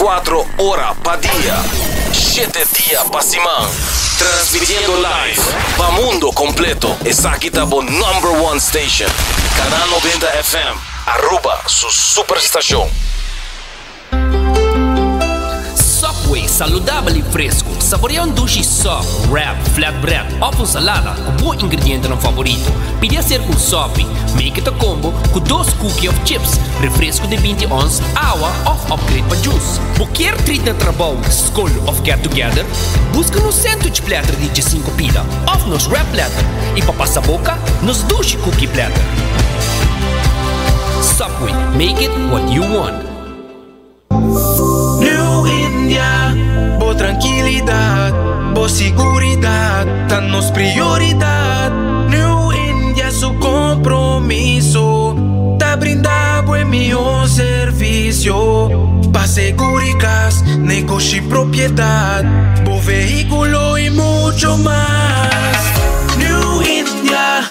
24 ora pa dia, shete dia pa siman. Transmitiendo live pa mundo completo. Esaki ta bo number one station. Canal 90 FM, Aruba su superstacion. Subway, saludabel y fresco. Saborea un dushi sub, wrap, flatbread of un salada cu bo ingredientenan favorito. Pidi acerca un sopi, make it a combo cu dos cookie of chips, refresco di binti ons, awa of upgrade pa juice. Bo kier treat na trabou, scol of get together? Busca nos sandwich platter di diesinco pida of nos wrap platter y pa pasa boca, nos dushi cookie platter. Subway, make it what you want. New India, bo trankilidat, bo siguridat ta nos prioridat. New India su kompromiso ta brinda bo e mihó servisio pa seguri kas, negoshi, propiedat, bo vehíkulo i mucho mas. New India,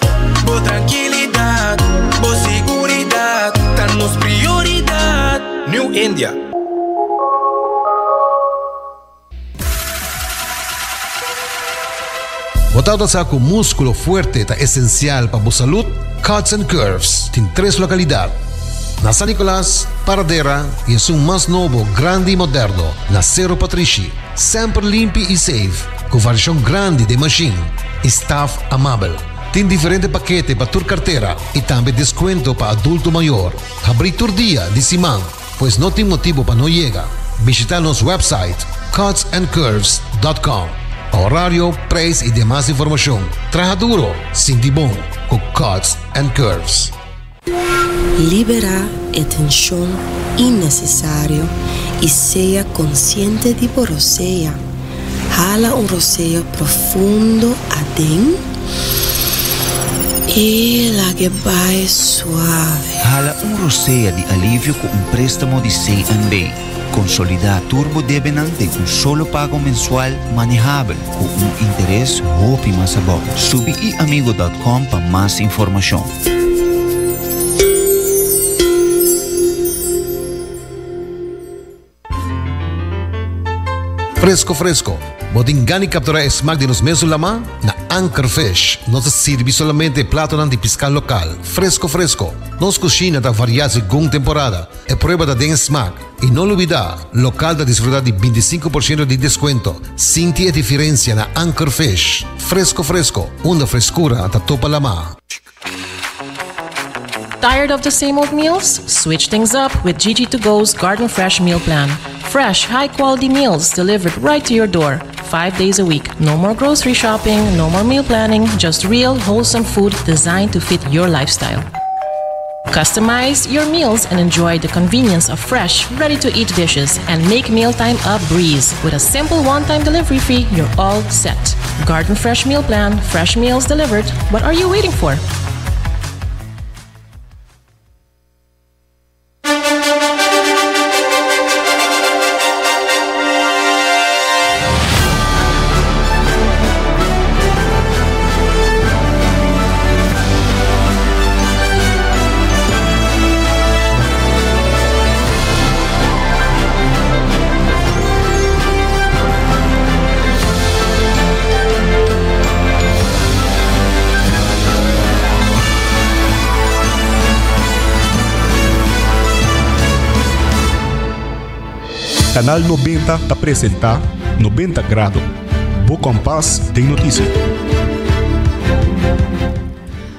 bo trankilidat, bo siguridat ta nos prioridat. New India. Bo tabata sa ku múskulo fuerte ta esensial pa bo salud? Cuts and Curves tin tres lokalidat, na San Nicolas, Paradera i esun mas nobo, grandi i moderno, na Sero Patrishi. Semper limpi i safe, ku variashon grandi den mashin i staf amabel. Tin diferente pakete pa tur kartera i tambe deskuento pa adulto mayor. Habrí tur dia di siman, pues no tin motibu pa no yega. Bishita nos website cutsandcurves.com pa horario, prijs i demas informashon. Traha duro, sinti bon ku Cuts and Curves. Liberá e tenshon innesesario i sea konsiente di bo rosea. Hala un rosea profundo aden i lag'e bai suave. Hala un rosea di alivio ku un préstamo di CNB. Konsolidá tur bo debenan den un solo pago mensual manehabel ku un interes hopi mas abou. Subi iamigo dòt kòm pa mas informashon. Fresco fresco, bo tin gana di captura e smaak di nos mesun lama? Na Anchor Fish nos ta sirbi solamente e platonan di pisca local, fresco fresco. Nos cushina ta varia segun temporada, e prueba ta den e smaak. Y no lubida, local ta disfruta di binticinco por ciento di descuento. Sinti e diferencia na Anchor Fish. Fresco fresco, unda frescura ta topa lama. Tired of the same old meals? Switch things up with Gigi to Go's Garden Fresh Meal Plan. Fresh, high quality meals delivered right to your door, five days a week. No more grocery shopping, no more meal planning, just real, wholesome food designed to fit your lifestyle. Customize your meals and enjoy the convenience of fresh, ready to eat dishes and make mealtime a breeze. With a simple one time delivery fee, you're all set. Garden Fresh Meal Plan, fresh meals delivered. What are you waiting for? Canal 90 ta presenta 90 Grado, bo kompas den notisia.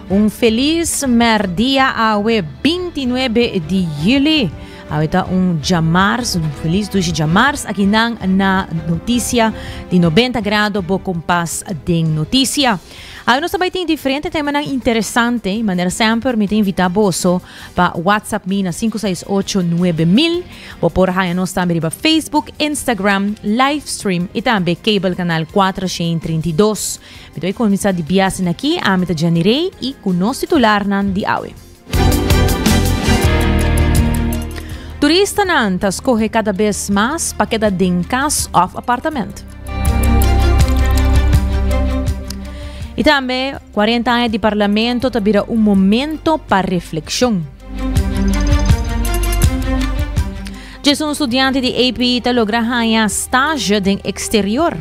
Un felis merdia awe 29 di juli. Awe ta un djamars, un felis dushi djamars akinan na Noticia di 90 Grado bo kompas den noticia. Awe nos ta bai tin diferente temanan interesante y manera semper mi ta invita boso pa WhatsApp mi na 568 9000. Bo por haya nos tambe riba Facebook, Instagram, livestream y tambe cable canal 432. Mi ta bai kuminsá di biasen aki, ami ta Jenny Rey y ku nos titularnan di awe. Turistanan ta skohe kada bes mas pa keda den kas òf apartament. I tambe 40 aña di parlamento ta bira un momento pa reflekshon. 11 studiante di API ta logra haña stage den exterior.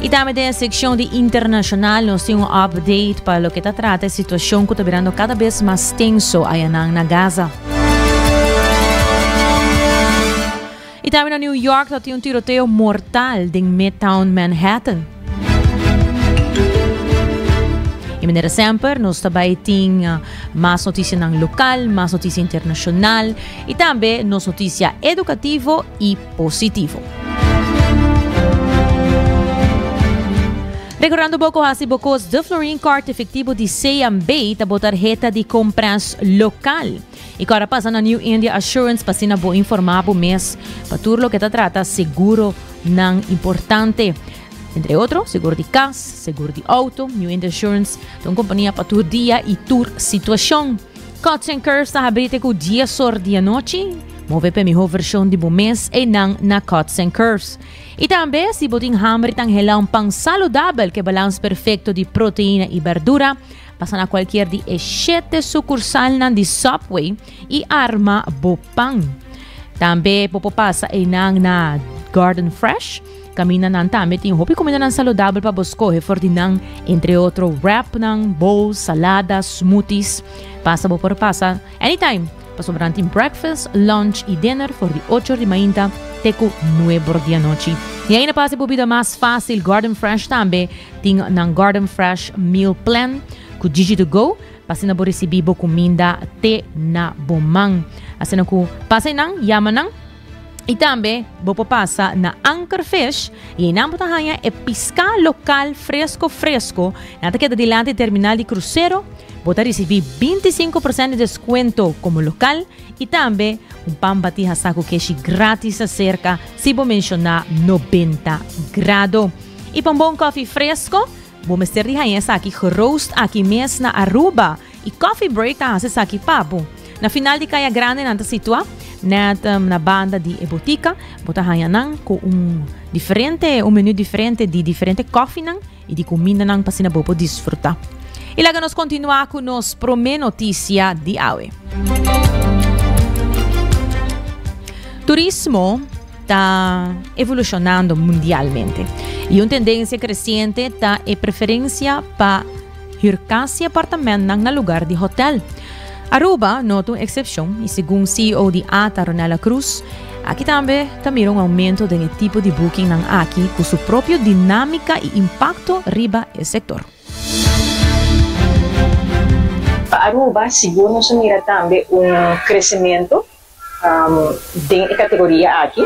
Y tambe den seccion di internacional nos tin un update pa loke ta trata e situacion cu ta birando cada bes mas tenso ayanan na Gaza. Y tambe na New York ta tin un tiroteo mortal den Midtown Manhattan. Y manera semper nos ta bay tin mas noticianan local, mas noticia internacional y tambe nos noticia educativo y positivo. Recordando bo cu haci bo cos de Florin Card efectivo di CMB ta bo tarheta di compras local. Y cu ora pasa na New India Assurance pa asina bo informa bo mes pa tur loke ta trata seguro nan importante. Entre otro, seguro di cas, seguro di auto, New India Assurance ta un compania pa tur dia y tur situacion. Cuts and Curves ta habri te cu 10 or di anochi. Move p'e miho version di bo mes einan na Cuts and Curves. Y tambe, si bo tin hamber y ta anhela un pan saludabel cu e balans perfecto di proteina y berdura, pasa na cualkier di e shete sucursalnan di Subway y arma bo pan. Tambe bo por pasa einan na Garden Fresh. Caminda nan tambe tin hopi cumindanan saludabel pa bo scoge for di nan, entre otro wrapnan, bowls, salada, smoothies. Pasa bo por pasa anytime, pasobra nan tin breakfast, lunch y dinner for di ocho or di mainta te cu nuebe or di anochi. Y ainda pa haci bo bida mas facil, Garden Fresh tambe tin nan Garden Fresh Meal Plan cu Gigi to Go, pa asina bo ricibi bo cuminda te na bo man. Asina cu pasa eynan, yama nan. Y tambe bo por pasa na Anchor Fish y einan bo ta haña e piská lokal fresco fresco. Nan ta keda dilanti terminal di crucero. Bo ta ricibi 25% di descuento como lokal y tambe un pan batí hasá cu keshi gratis acerca si bo menciona 90 grado. Y pa un bon koffie fresco, bo mester di haña esaki geroost aki mes na Aruba. Y Coffee Break ta haci esaki pa bo. Na final di Caya Grande nan ta situa, net na banda di e botica. Bo ta haya nan cu un diferente, un menu diferente di diferente koffienan y di cumindanan pa asina bo por disfruta. Y laga nos continua cu nos prome noticia di awe. Turismo ta evolucionando mundialmente y un tendencia creciente ta e preferencia pa Hür kas i apartamentnan na lugar di hotel. Aruba no ta un eksepshon i segun ceo di ata Ronella Cruz, aki tambe ta mira un oumento den e tipo di bookingnan aki ku su propio dinámika i impakto riba e sektor. Pa Aruba sigur nos a mira tambe un kresementu Den e kategoria aki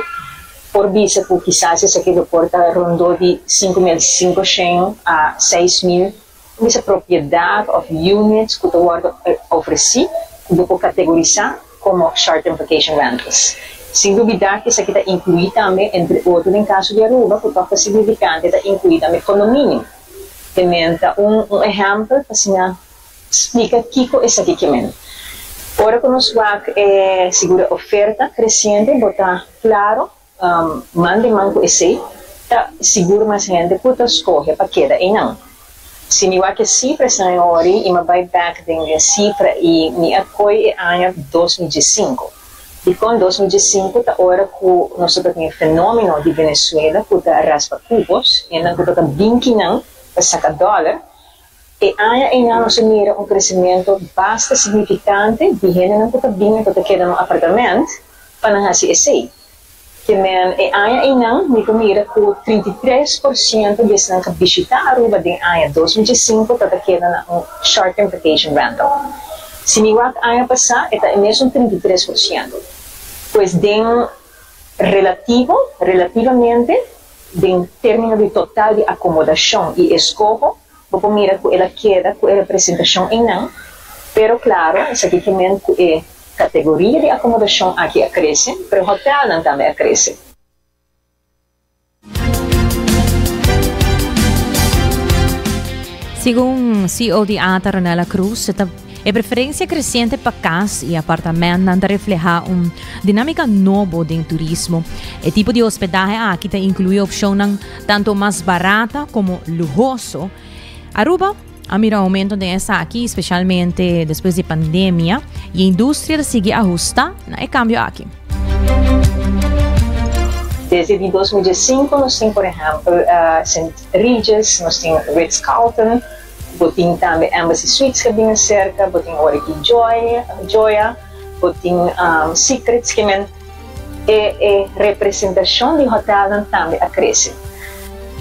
por bisa ku kisas esaki lo por ta rondó di 5500 a 6000 bisa propiedat òf units ku ta wòrdu ofresí ku bo por kategorisá komo short term vacation rentals. Sin dubidá ku esaki ta inkluí tambe, entre otro den kaso di Aruba ku tòg ta signifikante, ta inkluí tambe kondominio. Te menta un ehèmpel pa siña Splika kiko esaki ke men. Ora ku nos wak e sigura oferta kresiente bo ta klaro man den man ku esei ta sigur mas hende ku ta skohe pa keda einan. Si mi wak e sifra esnan e ori i mi a bai bek den e sifra i mi a koi e aña 2015. Dikon 2015 ta ora ku nos ta tin e fenomeno di Venezuela ku ta raspa kubos, hendenan ku ta ta binkinan pa saka dòler. E aña einan nos a mira un crecimiento basta significante di hendenan cu ta bin anto ta keda na un apartament pa nan haci esey. Ke men e aña einan mi por mira cu 33% di esnan cu a bishita Aruba den aña 2015 ta ta keda na un short term vacation rental. Si mi wak aña pasa e ta e mesun 33%. Pues den relativo, relativamente, Den término di total di akomodashon i eskoho, bo por mira ku el a keda ku e representashon einan, pero klaro esaki ke men ku e kategoria di akomodashon aki a krese, pero hotèlnan tambe a krese. Segun CEO di ata Ronella Cruz, ta E preferencia creciente pa cas y apartamentnan ta refleha un dinámica nobo den turismo. E tipo di hospedahe aki ta inclui opcionnan tanto mas barata como luhoso. Aruba a mira aumento den esaki, specialmente despues di pandemia. Y e industria ta sigui ahusta na e cambio aki. Desde di 2005 nos tin por ehempel St. Regis, nos tin Ritz Carlton, bo tin tambe Embassy Suites ke bini cerca, bo tin awor aki Joy, Joya, bo tin Secrets ke men e e representacion di hotelnan tambe a crece.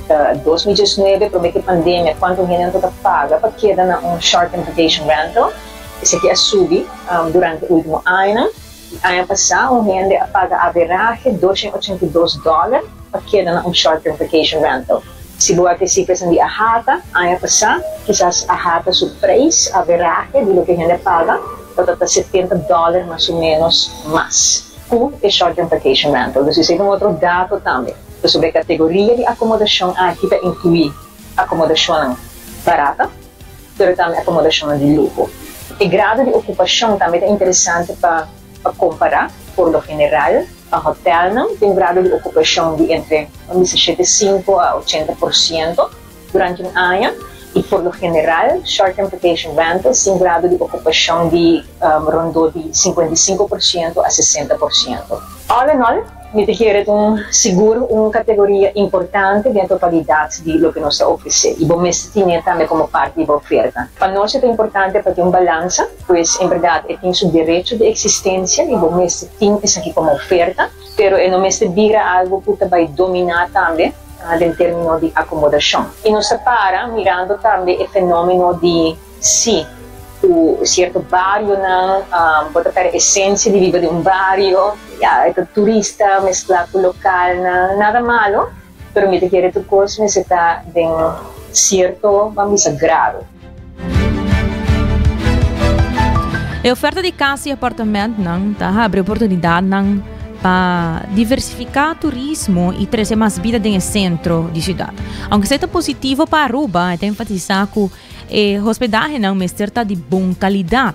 2019 prome ke pandemia cuanto hende nan ta paga pa keda na un short term vacation rental, esaki a subi durante ultimo añanan. E aña pasá un hende a paga averahe 282 dòler pa keda na un short term vacation rental. Si bo wak e sifranan di AHATA aña pasá, kisas AHATA su preis averahe di loke hende a paga tabata ta 70 dòler mas o ménos mas ku e short term vacation rental. Dus esei ta un otro dato tambe. Pasobra e kategoria di akomodashon aki ta inkluí akomodashonnan barata. pero tambe akomodashonnan di luho. E grado di okupashon tambe ta interesante pa pa kompará. Por lo general, pa hotèlnan tin un grado di okupashon di entre un bisa 75 a 80% durante un aña i por lo general short term vacation rentals tin un grado di okupashon di rondó di 55% a 60%. All in all, Mi ta kere ta un sigur un kategoria importante den e totalidat di loke nos ta ofresé i bo mester tine tambe komo parti di bo oferta. Pa nos e ta importante pa tin un balansa, pues en bèrdat e tin su derecho di eksistensia i bo mester tin esaki komo oferta, pero e no mester bira algu ku ta bai dominá tambe den término di akomodashon. I nos ta para mirando tambe e fenómeno di Sí, ku sierto barionan bo ta pèrdè esensia di biba den un bario. Ya, e ta turista mesklá ku lokalnan, nada malo, pero mi ta kere tur kos mester ta den sierto, ban bisa, grado. E oferta di kas i apartamentnan ta habri oportunidatnan pa diversifiká turismo i trese mas bida den e sentro di siudat. Aunke esei ta positivo pa Aruba, e ta enfatisá ku E hospedahenan mester ta di bon kalidat.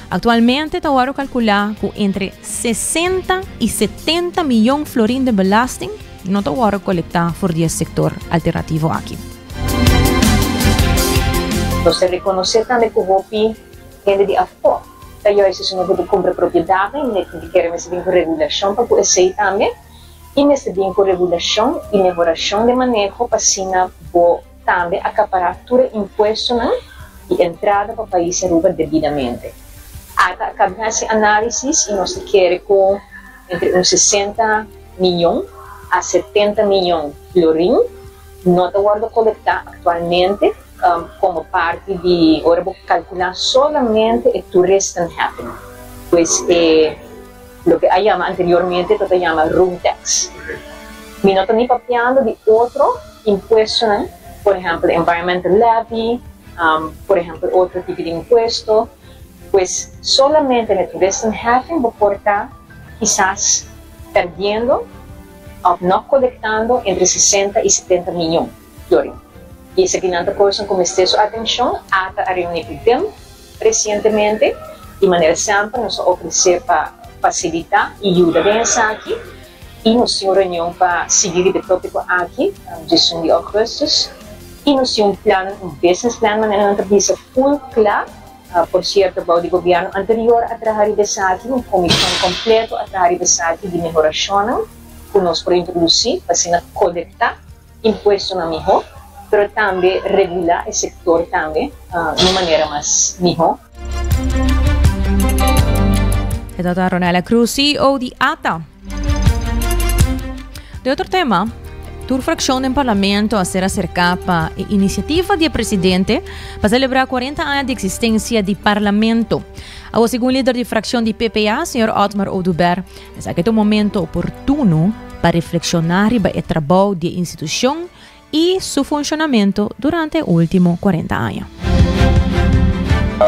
Aktualmente ta wòrdu kalkulá ku entre 60 i 70 miyon florin den belasting no ta wòrdu kolektá for di e sektor alternativo aki. Nos ta rekonosé tambe ku hopi hende di afó ta juist esun ku ta kumpra propiedatnan i mester tin kere mester bin ku regulashon pa ku esei tambe i mester bin ku regulashon i mehorashon den maneho pa asina bo Tambe acapará tur e impuestonan i entrada pa pais Aruba debidamente. Ata a caba di haci análisis i nos ta kere cu entre un 60 miyon a 70 miyon florin no ta wordo colectá actualmente como parti di ora bo calculá solamente e toeristenheffing, pues e loke a yama anteriormente ta ta yama room tax. Mi no ta ni papiando di otro impuestonan, por ehempel environmental levy, por ehempel otro tipo di impuesto, pues solamente na toeristenheffing bo por ta kisas perdiendo of no colectando entre 60 y 70 miyon florin. Y esakinan ta cosnan cu mester su atencion, ata a reuni cu dem recientemente y manera semper nos a ofrece pa facilita y yuda den esaki. I nos tin un reunion pa sigui riba e tópiko aki, 11 di ougùstùs. I nos tin un plan, un business plan manera nan ta bisa, ful kla. Por sierto, bou di gobièrnu anterior a traha riba esaki, un komishon kompleto a traha riba esaki di mehorashonnan ku nos por introdusí pa asina kolektá impuestonan mihó, pero tambe regulá e sektor tambe di un manera mas mihó. E tabata Ronella Cruz, CEO di ata. De otro tema, tur fraccion den parlamento a ser acerca pa e iniciativa di e presidente pa celebra 40 aña di existencia di parlamento. Awo segun lider di fraccion di PPA, señor Otmar Oduber, esaki ta un momento oportuno pa reflexiona riba e trabou di e institucion y su funcionamento durante e ultimo 40 aña.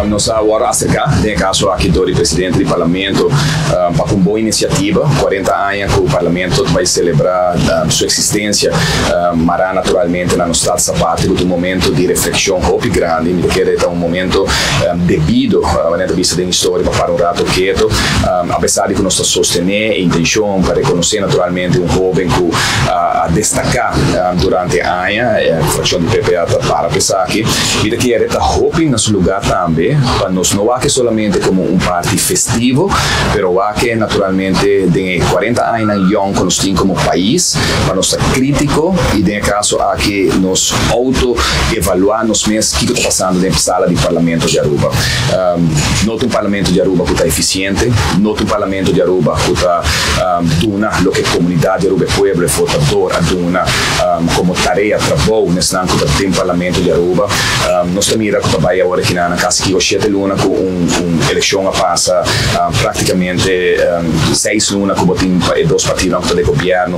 Nos a wòrdu aserká den e kaso aki dor di presidente di parlamento pa ku un bon inisiativa. 40 aña ku parlamento ta bai selebrá su eksistensia, mará naturalmente na nos Stadsaparte ku ta un momento di reflekshon hopi grandi. Mi ta kere ta un momento debido, manera ta bisa den historia, pa para un rato keto, apesar di ku nos ta sostené e intenshon pa rekonosé naturalmente un hóben ku a destaká durante e aña. E frakshon di PPA ta para pa esaki. Mi ta kere ta hopi na su lugá tambe. tambe pa nos no wak solamente como un parti festivo, pero wak naturalmente den e 40 añanan yong cu nos tin como pais, pa nos ta critico y den e caso aki nos auto evalua nos mes kico ta pasando den sala di Parlamento di Aruba. No ta un Parlamento di Aruba cu ta eficiente, no ta un Parlamento di Aruba cu ta duna loke comunidad di Aruba, e pueblo, e votador a duna como tarea, trabou nesnan cu ta den Parlamento di Aruba. Nos ta mira cu ta bay awor aki na casi kico shete luna cu un eleccion a pasa, practicamente seis luna cu bo tin pa e dos partidonan cu ta den gobierno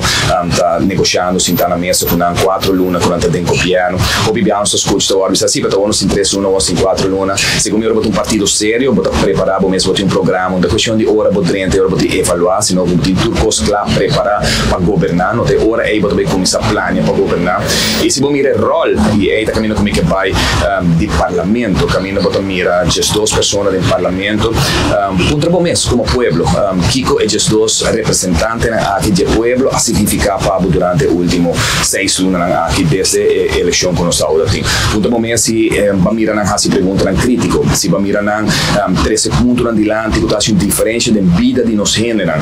ta negociando sinta na mesa cu nan, cuatro luna cu nan ta den gobierno. Hopi biaha nos ta scucha ta worde bisa si, pero ta nos tin tres luna, nos tin cuatro luna. Segun mi ora bo ta un partido serio bo ta prepara bo mes, bo tin un programa, no ta cuestion di ora bo drenta y ora bo tin evalua, sino bo tin tur cos cla prepara pa goberna, no ta e ora ey bo ta bay cuminsa plania pa goberna. Y si bo mira e rol y ey ta caminda cu mi ke bay di parlamento, caminda bo ta mira 12 persona den parlamento, puntra bo mes como pueblo kico e 12 representantenan aki di e pueblo a significa pa bo durante e ultimo seis lunanan aki desde e eleccion cu nos ta awor tin. Puntra bo mes si bo a mira nan haci preguntanan critico, si bo a mira nan trece puntonan dilanti cu ta haci un diferencia den bida di nos hendenan.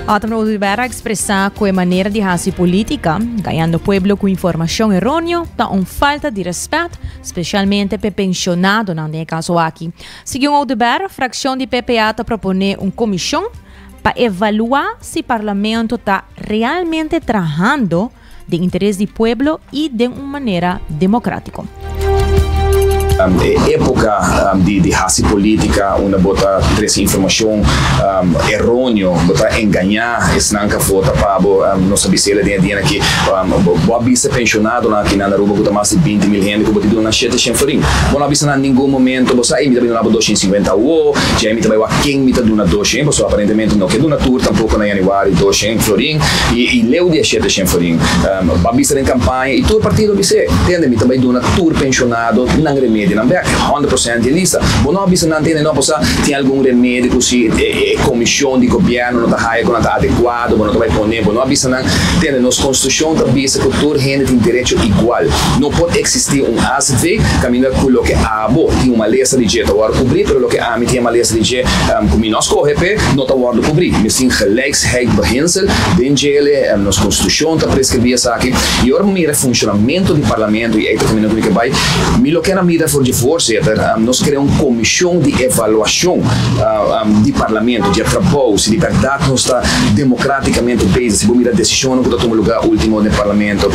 Otmar Oduber a expresa cu e manera di haci politica, gañando pueblo cu informacion eroneo, ta un falta di respet, specialmente p'e pensionadonan den e caso aki. Segun Oduber, fraccion di PPA ta propone un comision pa evalua si Parlamento ta realmente trahando den interes di pueblo y den un manera democratico. E epoca di haci politica unda bo ta trece informacion eroneo, bo ta engaña esnan cu a vota pa bo. Nos a bis'el den e dia aki, bo a bisa pensionadonan aki na Aruba cu ta mas di 20 mil hende cu bo ta duna nan shete shen florin. Bo no a bisa nan ningun momento, bo sa, ey mi ta bin duna bo 250 awo, djey mi ta bay wak ken mi ta duna 200, pasobra aparentemente no ke duna tur tampoco na januari 200 florin. I leu di e shete shen florin. Bo a bisa den kampaña i tur partido a bis'é, Tende, mi ta bai duna tur penshonado nan remedinan bek, 100% di e lista. Bo no a bisa nan, tende, no, pasobra tin algun remedi ku si e komishon di gobièrnu no ta haya ku nan ta adekuado, bo no ta bai pone. Bo no a bisa nan, tende, nos konstitushon ta bisa ku tur hende tin derecho igual. No por eksistí un azv kaminda ku loke abo tin un malesa di dje ta wòrdu kubrí, pero loke ami tin e malesa di dje ku mi no a skohe p'e no ta wòrdu kubrí. Mi tin gelijks. Beginsel den djele, nos constitucion ta prescribi esaki y ora bo mira e funcionamento di parlamento y ey ta caminda cu mi ke bay, mi lo kier a mira for dje voorzitter, nos crea un comision di evaluacion di parlamento, dje trabou, si di berdad nos ta democraticamente bezig, si bo mira decisionnan cu ta tuma lugar ultimo den parlamento,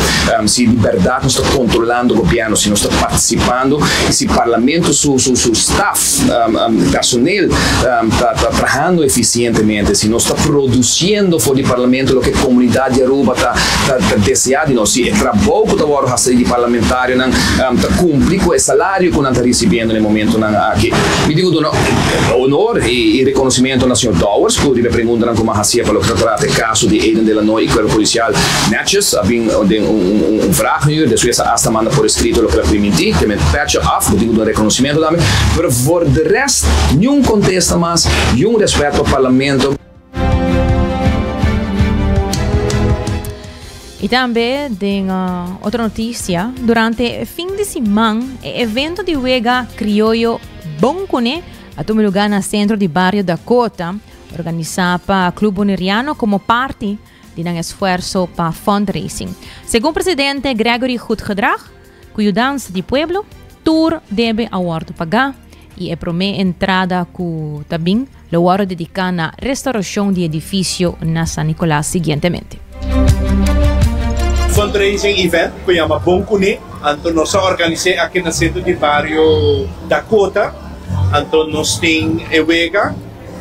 si di berdad nos ta controlando gobierno, si nos ta participando y si parlamento su su staff. Personeel ta trahando eficientemente, si nos ta produciendo for di Parlamento loke comunidad di Aruba ta desea di nos, si e trabou cu ta wordo haci di parlamentarionan ta cumpli cu e salario cu nan ta ricibiendo na e momentonan aki. Mi tin cu duna honor y reconocimento na señor Dowers cu riba e preguntanan cu mi a hacia pa loke ta trata e caso di Eden Delanoy y Cuerpo Policial netjes a bin den un vragenuur, despues a hasta manda por escrito loke el a priminti, te men petje af, bo tin cu duna reconocimento tambe, pero voor de rest niun contesta mas, niun respet pa Parlamento. Y tambe den otro noticia, durante fin di siman e evento di wega crioyo Bon Cune a tuma lugar na centro di bario Dakota, organisa pa Club Boneriano como parti di nan esfuerso pa fundraising. Segun presidente Gregory Goedgedrag, ku yudansa di pueblo, tur debe a wòrdu pagá i e promé entrada ku ta bin lo wòrdu dediká na restaurashon di edifisio na San Nicolas siguientemente. Fundraising event ku yama Bon Kuné, anto nos a organis'é aki na sentro di bario Dakota, anto nos tin e wega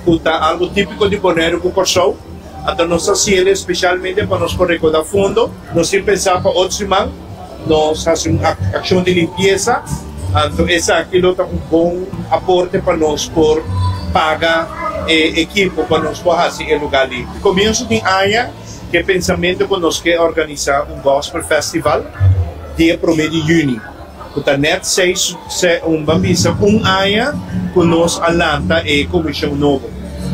ku ta algu típiko di Boneiru ku Kòrsou. Anto nos ta hasiel especialmente pa nos por rekoda fondo. Nos tin pensa pa otro siman nos hasi un akshon di limpiesa. Anto esaki lo ta un bon aporte pa nos por paga e ekipo pa nos por hasi e luga limpi. Komienso di aña ke pensamento ku nos ke organisa un gospel festival dia prome di yüni ku ta net seis un ban bisa un aña ku nos a lanta e komishon nobo.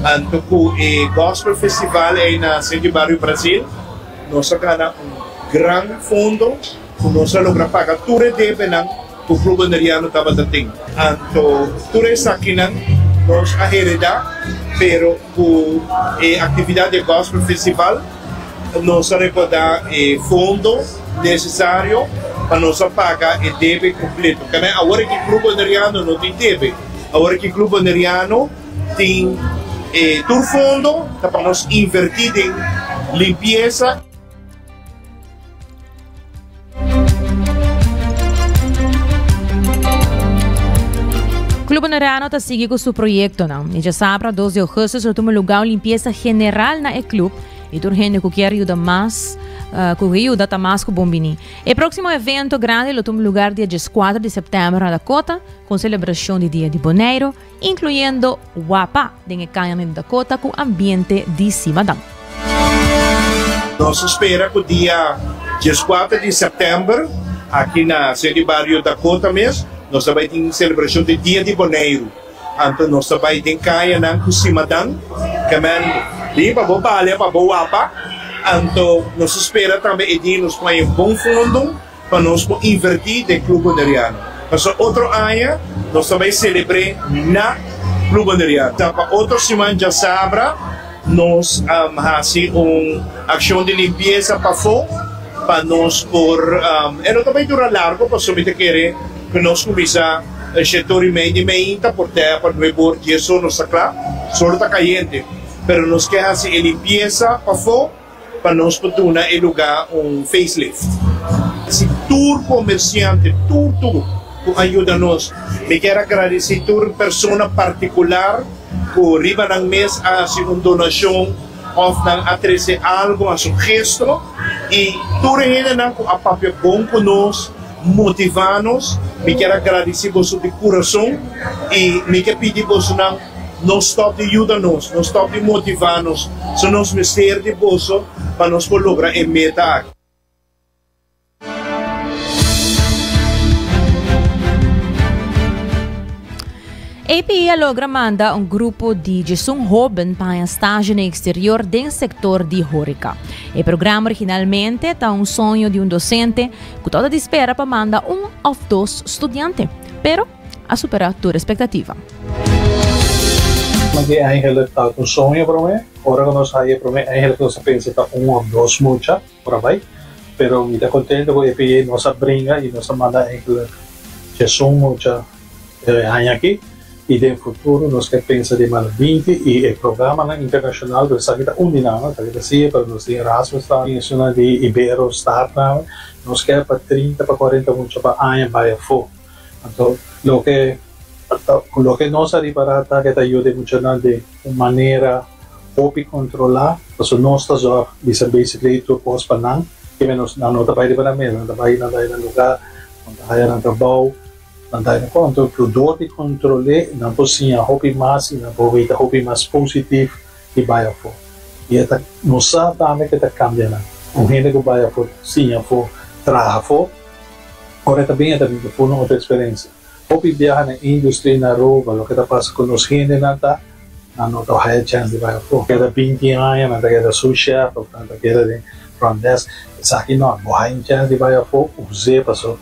Anto ku e Gospel Festival ei na Sentio Bario Brasil nos a gana un gran fondo. ku nos a logra paga tur e debenan ku Club Boneriano tabata tin. Anto tur esakinan nos a heredá, pero ku e aktividat di e Gospel Festival nos a rekordá e fondo nesesario pa nos a paga e debe kompleto. Kende awor aki Club Boneriano no tin debe, awor aki Club Boneriano tin e tur fondo ta pa nos invertí den limpiesa. Club Boneriano ta sigui ku su proyektonan. E djasabra dos di augustus lo tuma lugá un limpiesa general na e club i tur hende ku kier yuda mas ku ke yuda ta mas ku bon bini. E próksimo evento grandi lo tuma lugar dia dieskuater di sèptèmber na Dakota ku un selebrashon di Dia di Boneiru, Incluyendo wapa den e cañanan di Dakota cu ambiente di Simadan. Nos ta spera cu dia dieskuater di september aki na Centro di Bario Dakota mes nos ta bay tin celebracion di Dia di Boneiru. Anto nos ta bay den cayanan cu Simadan kemen bin pa bo balia pa bo wapa. Anto nos ta spera tambe e dia nos por haña bon fondo. Pa nos por invertí den Club Boneriano. Pasobra otro aña nos ta bai selebr'é na Club Boneriano. Ta pa otro siman djasabra nos hasi un akshon di limpiesa pafó pa nos por, e no ta bai dura largo pasobra mi ta kere ku nos kuminsá shetor i mei di meinta por te pa nuebor dies or nos ta kla. Solo ta kayente pero nos ke hasi e limpiesa pafó. pa nos por duna e lugá un facelift. Si tur komersiante, tur tur ku a yuda nos. Mi kier a gradisí tur persona partikular ku riba nan mes a hasi un donashon òf nan a trese algu, hasi un gesto i tur e hendenan ku a papia bon ku nos, motivá nos. Mi kier a gradisí boso di kurason i mi ke pidi bosonan. No stòp di yuda nos, no stòp di motivá nos, so nos mester di boso pa nos por logra e meta aki. API a logra manda un grupo di djesun hoben pa haña stage na exterior den sector di horeca. E programa originalmente ta un soño di un docente cu tabata di spera pa manda un of dos studiante, pero a supera tur expectativa. Maki eigenlijk ta un soño prome. Ora ku nos haya e prome eigenlijk nos a pensa ta un of dos mucha por a bai. Pero mi ta kontento ku e PA nos a bringa i nos a manda eigenlijk djesun mucha e aña aki. I den futuro nos ke pensa di manda binti i e programanan internashonal ku esaki ta un di nan, esaki ta siye pero nos tin Erasmus tambe, tin esunnan di Ibero Start tambe. Nos ke pa trinta pa kuarenta mucha pa aña bai afó. Anto loke loke nos a ripará ta ke ta yuda e muchanan den un manera hopi kontrolá, pasobra nos ta zòrg bisa basically tur kos pa nan, ke menos nan no ta bai riba nan mes, nan ta bai nan ta bai nan lugá, nan ta haya nan trabou, nan ta haya nan kos. Anto dor di kontrol'é nan por siña hopi mas i nan por weta hopi mas positif di bai afó. I e ta nos sa tambe ke ta kambia nan. Un hende ku bai afó siña afó, traha afó. Ora e ta bin e ta bin ku ful un otro eksperensia. Hopi biaha na industria na Aruba loke ta pasa ku nos hendenan ta nan no ta haya chèns di bai afó. Keda binti aña nan ta keda sous chef òf nan ta keda den front desk. Esaki no, bo haya un chèns di bai afó us'é paso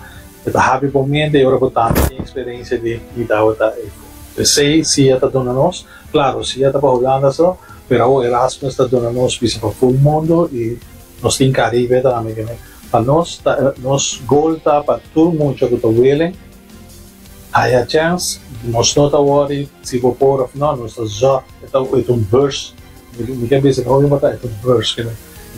e ta habri bo mente i ora bo tambe tin eksperensia di di tabata afó. P'esei sia ta duna nos, klaro sia ta pa Hulanda so, pero awor Erasmus ta duna nos bisa pa ful mundo i nos tin Caribe tambe. Pa nos ta nos goal ta pa tur mucha ku ta willing haya chèns, nos no ta wòri si bo por òf no, nos ta zòrg e ta e ta un beurs, mi ke bisa hopi importante e ta un beurs ke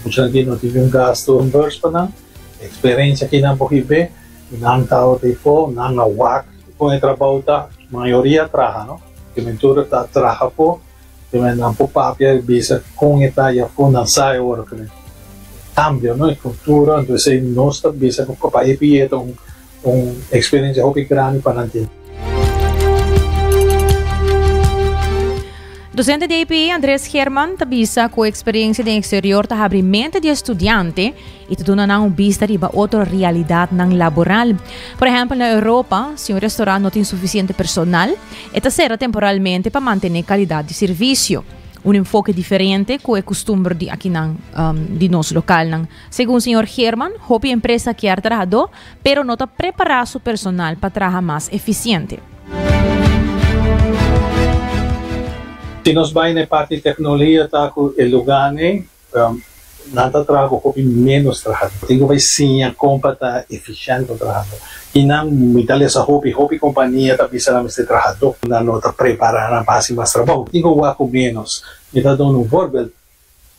muchanan aki no tin niun gastu un beurs pa nan, eksperensia ki nan por hib'é i nan tabata afó nan a wak kon e trabou ta, mayoria a traha no, ke men tur ta traha afó. Primer nan por papia y bisa con e ta y afo nan sa e ora cu cambio no e cultura entonces esey nos ta bisa cu pa e pie ta un un experiencia hopi grandi pa nan tin. Docente di APE, Andres Geerman, ta bisa cu e experiencia den exterior ta habri mente di e studiante y ta duna nan un bista riba otro realidadnan laboral. Por ehempel, na Europa, si un restaurant no tin suficiente personal, E ta sera temporalmente pa mantené kalidat di servisio. Un enfoke diferente cu e custumber di akinan di nos localnan. Segun señor Geerman, hopi empresa kier trahadó, pero no ta prepara su personal pa traha mas eficiente. Si nos bai na e parti tecnologia ta cu e lugar n'e nan ta traha cu hopi menos trahadó. Tin cu bai siña con pa ta eficiente un trahadó. Y nan mi ta lesa hopi, hopi compania ta bisa nan mester trahadó. Nan no ta prepara nan pa haci mas trabou. Tin cu wak cu menos. Mi ta duna un voorbeeld.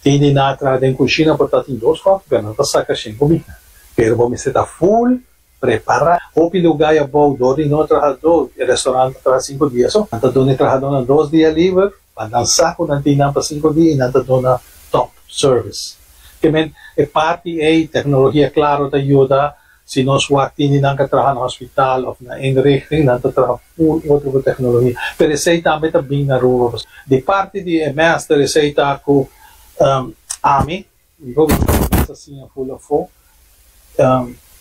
Tin di nan a traha den cushina por ta tin dos kòfi pero nan ta saca shen comida. Pero bo mester ta full prepara. Hopi lugar ya bou dor di no trahadó. E restaurant ta traha cinco dia so. Nan ta duna e trahadónan dos dia liber. Pa nan sa ku nan tin nan pa sinku dia i nan ta duna top service. Ke men e parti ei teknologia klaro ta yuda si nos wak tin di nan ka traha na hospital of na inrichting nan ta traha full otro ku teknologia. Pero esei tambe ta bin na Aruba. Di parti di e mester esei ta ku ami Mi por bisa siña full afó.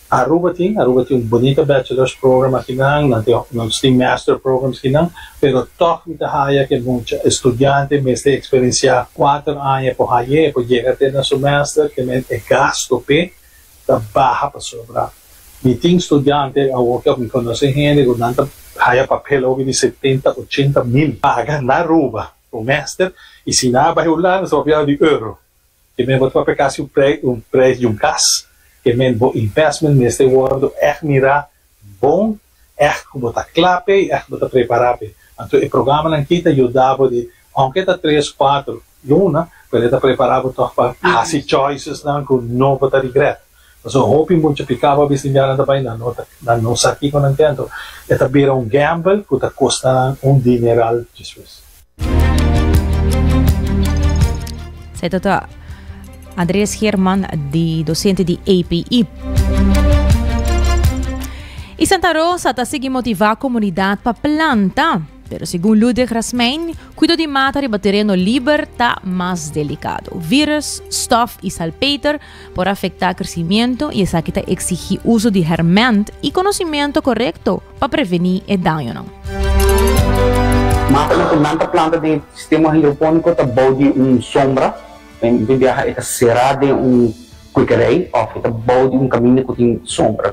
Aruba tin, Aruba tin un bunita bachelor's program akinan, nan tin, nos tin master programs akinan, pero tòg mi ta haya ke mucha estudiante mester eksperensiá kuater aña por hay'é, por yega te na su master, ke men e gasto p'e ta baha pasobra mi tin studiante awor ke mi konosé hende ku nan ta haya papel hopi di setenta, ochenta mil paga na Aruba pa un master i si nan a bai Hulanda sa papia di euro. Ke men bo ta papia kasi un prei un preis di un kas. Ke men bo investment mester wordo ègt mirá bon, ègt ku bo ta kla p'e i ègt bo ta prepará p'e. Anto e programanan aki ta yuda bo di, ounke ta tres, kuater luna, pero e ta prepará bo tòg pa hasi choicesnan ku no bo ta regret. Pasobra hopi mucha piká bo a bisti bia nan ta bai, nan no ta nan no sa kiko nan ke, anto e ta bira un gamble ku ta kosta nan un dineral despues. Zij dat Andres Geerman, di docente di API. Y Santa Rosa ta sigui motiva comunidad pa planta. Pero segun Ludwig Rasmijn, cuido di mata riba tereno liber ta mas delicado. Virus, stof y salpeter por afecta crecimiento y esaki ta exigi uso di herment y conocimiento correcto pa prevení e dañonan. Matanan ku nan ta planta den e sistema hidropóniko ta bou di un sombra, den biaha e ta será den un kwekerij òf e ta bou di un kaminda ku tin sombra.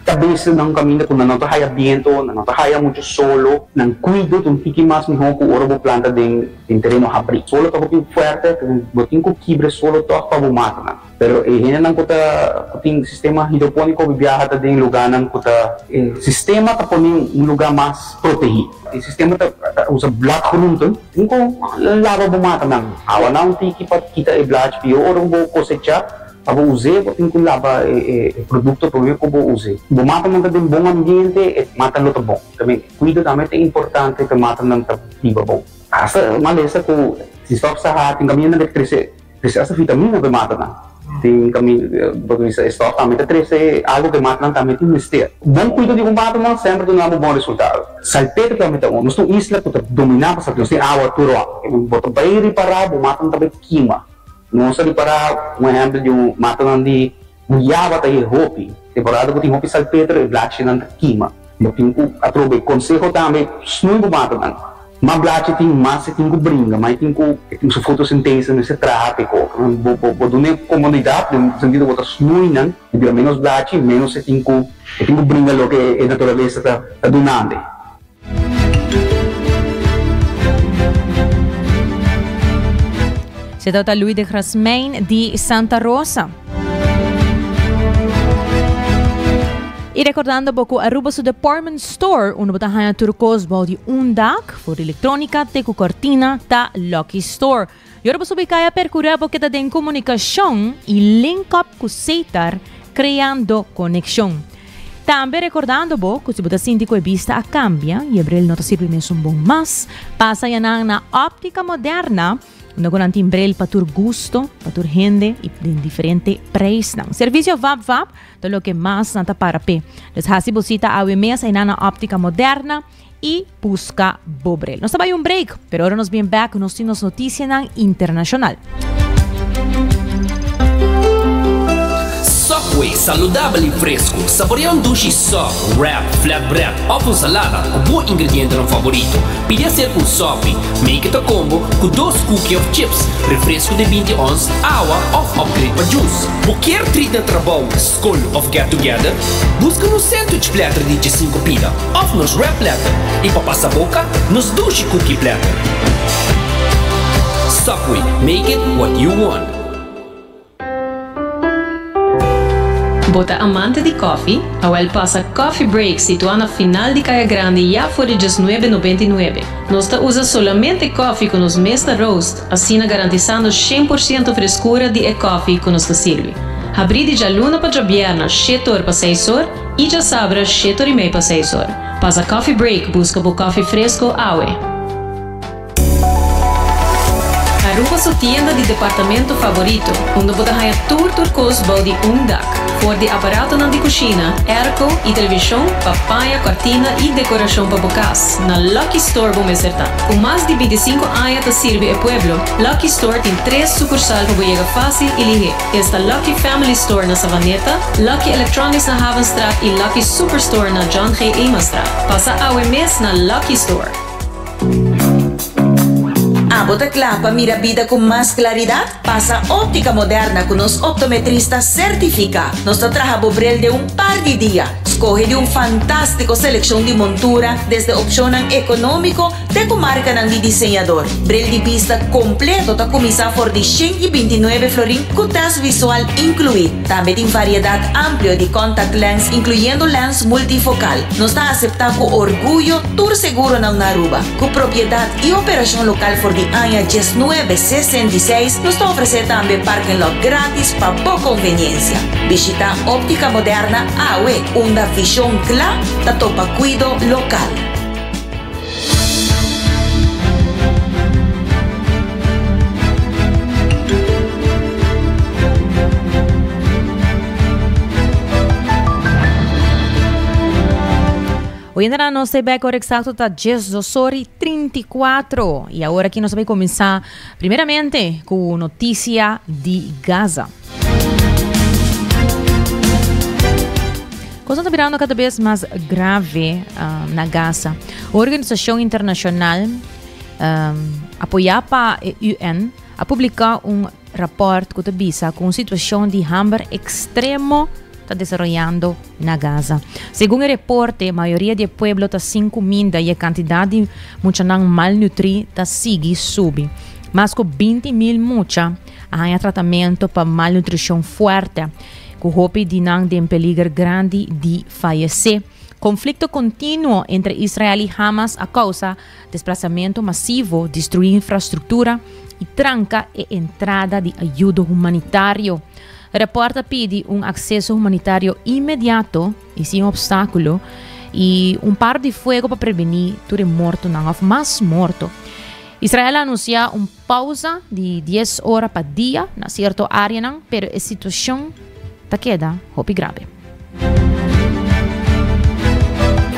Ta bes na un kaminda ku nan no ta haya biento, nan no ta haya muchu solo. Nan kuido ta un tiki mas mihó ku ora bo planta den tereno habrí. Solo ta hopi fuerte, bo tin ku kibra e solo tòg pa bo mata nan. Pero e hendenan ku ta ku tin sistema hidropóniko hopi biaha ta den lugánan ku ta. E sistema ta pone un lugá mas protegí. E sistema ta usa bladgroenten. Tin ku laba bo matanan. Awa nan un tiki pa kita e bladchi pio ora ku bo kosechá. Pa bo us'é bo tin ku laba e produkto promé ku bo us'é. Bo matanan ta den bon ambiente, e mata lo ta bon. Tambe kuido tambe ta importante pa e matanan ta biba bon. Hasta malesa ku si stòf sa tin kaminda nan ta krese. Trese hasta vitamina pa e matanan. Tin kaminda bo ta bisa e stòf tambe ta trese algu ku e matanan tambe tin mester. Bon kuido di bo matanan semper ta duna bo bon resultado. Salpeter tambe ta un. Nos ta un isla ku ta dominá pa salpeter. Nos tin awa tur rònt. Bo ta bai ripará bo matanan ta bai kima. Nos a ripará un ehèmpel di un matanan di guyaba ta hei hopi. Temporada ku tin hopi salpeter e blachinan ta kima. Bo tin ku atrobe konseho tambe snui bo matanan. Mas blachi tin, mas e tin ku bringa, mas e tin ku e tin su fotosintese mester traha p'e kos. Bo bo bo dun'e komodidat den sentido bo ta snui nan, e bira menos blachi, menos e tin ku e tin ku bringa loke e naturalesa ta ta dunande. Se trata Louis de Grasmijn di Santa Rosa. Y recordando bo cu Aruba su department store, unda bo ta haya tur cos bou di un dak, for electronica te cu cortina, ta Lucky Store. Y ora bo subi caya percura bo keda den comunicacion y link up cu Setar, creando conexion. Tambe recordando bo cu si bo ta sinti cu e bista a cambia y e bril no ta sirbi mesun bon mas, pasa yanan na Optica Moderna, Unda ku nan tin bril pa tur gusto, pa tur hende i den diferente prijsnan. Servisio vap vap ta loke mas nan ta para p'e. Dus hasi bo sita awe mes einan na Optica Moderna i buska bo bril. Nos ta bai un break, pero ora nos bien bek nos tin nos notisianan internashonal. Subway, saludabel y fresco. Saborea un dushi sub, wrap, flatbread of un salada cu bo ingredientenan favorito. Pidi acerca un sopi, make it a combo cu dos cookie of chips, refresco di 20 ons, awa of upgrade pa juice. Bo kier treat na trabou, scol of get together? Busca nos sandwich platter di 15 pida of nos wrap platter y pa pasa boca, nos dushi cookie platter. Subway, make it what you want. Bo ta amante di koffie? Awel pasa Coffee Break situá na final di Kaya Grandi ya for di 1999. Nos ta usa solamente koffie ku nos mes ta roast, asina garantisando 100% freskura di e koffie ku nos ta sirbi. Habrí di djaluna pa djabierna 7 or pa 6 or i djasabra 7 or i mei pa 6 or. Pasa Coffee Break buska bo koffie fresko awe. Aruba su tienda di departamento favorito, unda bo ta haña tur tur kos bou di un dak. For di aparatonan di kushina, airco i televishon pa paña, kortina i dekorashon pa bo kas, na Lucky Store bo mester ta. Ku mas di 25 aña ta sirbi e pueblo, Lucky Store tin tres sukursal pa bo yega fásil i lihé. Esta Lucky Family Store na Savaneta, Lucky Electronics na Havenstraat i Lucky Superstore na John G. Emanstraat. Pasa awe mes na Lucky Store. Abo ta kla pa mira bida ku mas klaridat? Pasa Óptica Moderna ku nos optometrista sertifiká. Nos ta traha bo bril den un par di dia. Skohe di un fantástiko selekshon di montura, desde opshonnan ekonómiko te ku markanan di diseñador. Bril di bista kompleto ta kuminsá for di 129 florin ku tèst visual inkluí. Tambe tin variedat amplio di contact lens inkluyendo lens multifokal. Nos ta aseptá ku orguyo tur seguronan na Aruba. Ku propiedat i operashon lokal for di aña 1966, nos ta ofresé tambe parking lot grátis pa bo konveniensia. Bishitá Óptica Moderna awe, unda vishon kla ta topa kuido lokal. Oyentenan nos ta bek ora exacto ta 12 y 34 y awor aki nos ta bay cuminsa primeramente cu noticia di Gaza. Cosnan ta birando cada bes mas grave um, na Gaza. Organisacion internacional um, apoya pa UN a publica un rapport cu ta bisa cu un situacion di hamber extremo ta desaroyando na Gaza. Segun e reporte, mayoria di e pueblo ta sin cuminda y e cantidad di muchanan malnutri ta sigui subi. Mas cu 20 mil mucha a haña tratamento pa malnutricion fuerte, cu hopi di nan den peliger grandi di fayece. Conflicto continuo entre Israel y Hamas a causa desplazamento masivo, destrui infrastructura y tranca e entrada di ayudo humanitario. Report a pidi un acceso humanitario inmediato y sin obstáculo y un par di fuego pa preveni tur e mortonan of mas morto. Israel a anuncia un pausa di 10 ora pa dia na cierto areanan, pero e situacion ta keda hopi grave.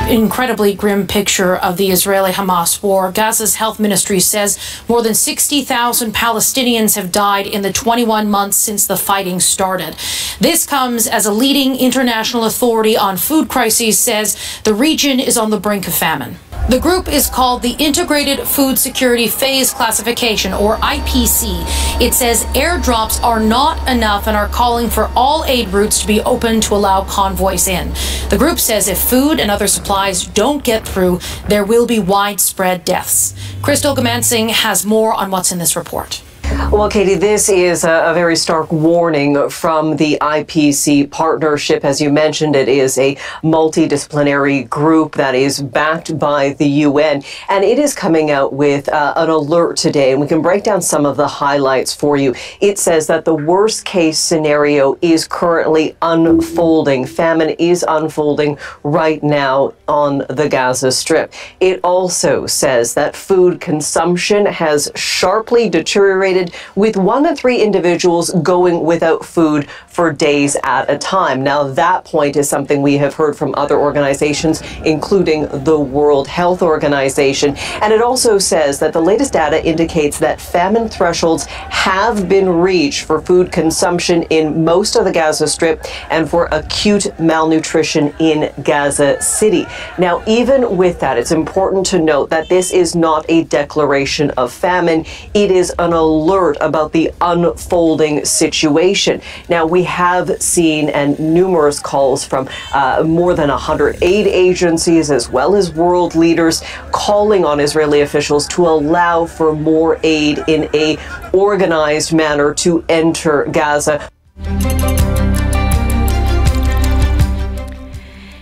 Incredibly grim picture of the Israeli Hamas war. Gaza's health ministry says more than 60,000 Palestinians have died in the 21 months since the fighting started. This comes as a leading international authority on food crises says the region is on the brink of famine. The group is called the Integrated Food Security Phase Classification, or IPC. It says airdrops are not enough and are calling for all aid routes to be open to allow convoys in. The group says if food and other supplies don't get through, there will be widespread deaths. Crystal Goomansingh has more on what's in this report. Well, Katie, this is a very stark warning from the IPC partnership. As you mentioned, it is a multidisciplinary group that is backed by the UN, and it is coming out with an alert today, and we can break down some of the highlights for you. It says that the worst case scenario is currently unfolding. Famine is unfolding right now on the Gaza Strip. It also says that food consumption has sharply deteriorated. ended with one in three individuals going without food for days at a time. Now, that point is something we have heard from other organizations, including the World Health Organization. And it also says that the latest data indicates that famine thresholds have been reached for food consumption in most of the Gaza Strip and for acute malnutrition in Gaza City. Now, even with that, it's important to note that this is not a declaration of famine. It is an alert about the unfolding situation. Now, we have seen and numerous calls from uh, more than 100 aid agencies as well as world leaders calling on Israeli officials to allow for more aid in a organized manner to enter Gaza.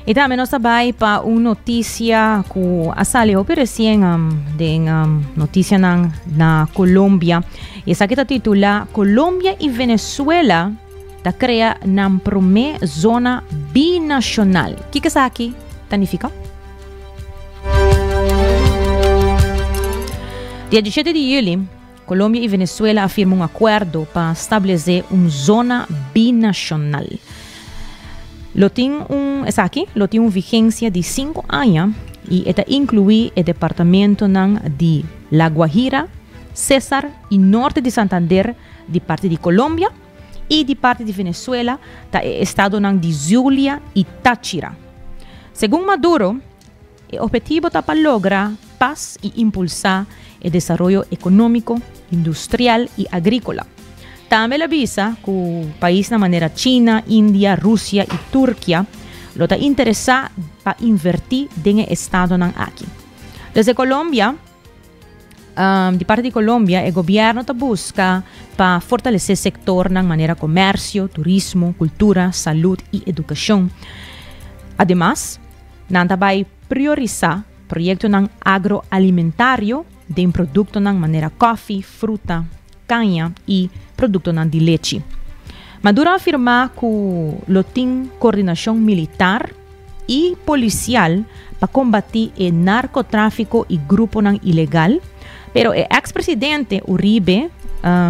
Y tambe nos ta bay pa un noticia cu a sali hopi recien um, den um, noticianan na Colombia. Y esaki ta titula Colombia y Venezuela ta crea nan prome zona binacional. Kiko esaki ta nifica? Dia 17 di juli, Colombia y Venezuela a firma un acuerdo pa stablece un zona binacional. Lo tin un esaki lo tin un vigencia di cinco aña y e ta inclui e departamentonan di La Guajira, Cesar y Norte di Santander di parti di Colombia y di parti di Venezuela ta e estadonan di Zulia y Táchira. Segun Maduro, E obhetivo ta pa logra pas y impulsa e desaroyo economico, industrial y agricola. Tambe el a bisa cu paisnan manera China, India, Rusia y Turkia lo ta interesa pa inverti den e estadonan aki. Desde Colombia, di parti di Colombia e gobierno ta busca pa fortalece sectornan manera comercio, turismo, cultura, salud y educacion. Ademas, nan ta bay priorisa proyectonan agroalimentario den productonan manera koffie, fruta, caña y productonan di lechi. Maduro a afirma cu lo tin coordinacion militar y policial pa combati e narcotrafico y gruponan ilegal, pero e ex presidente Uribe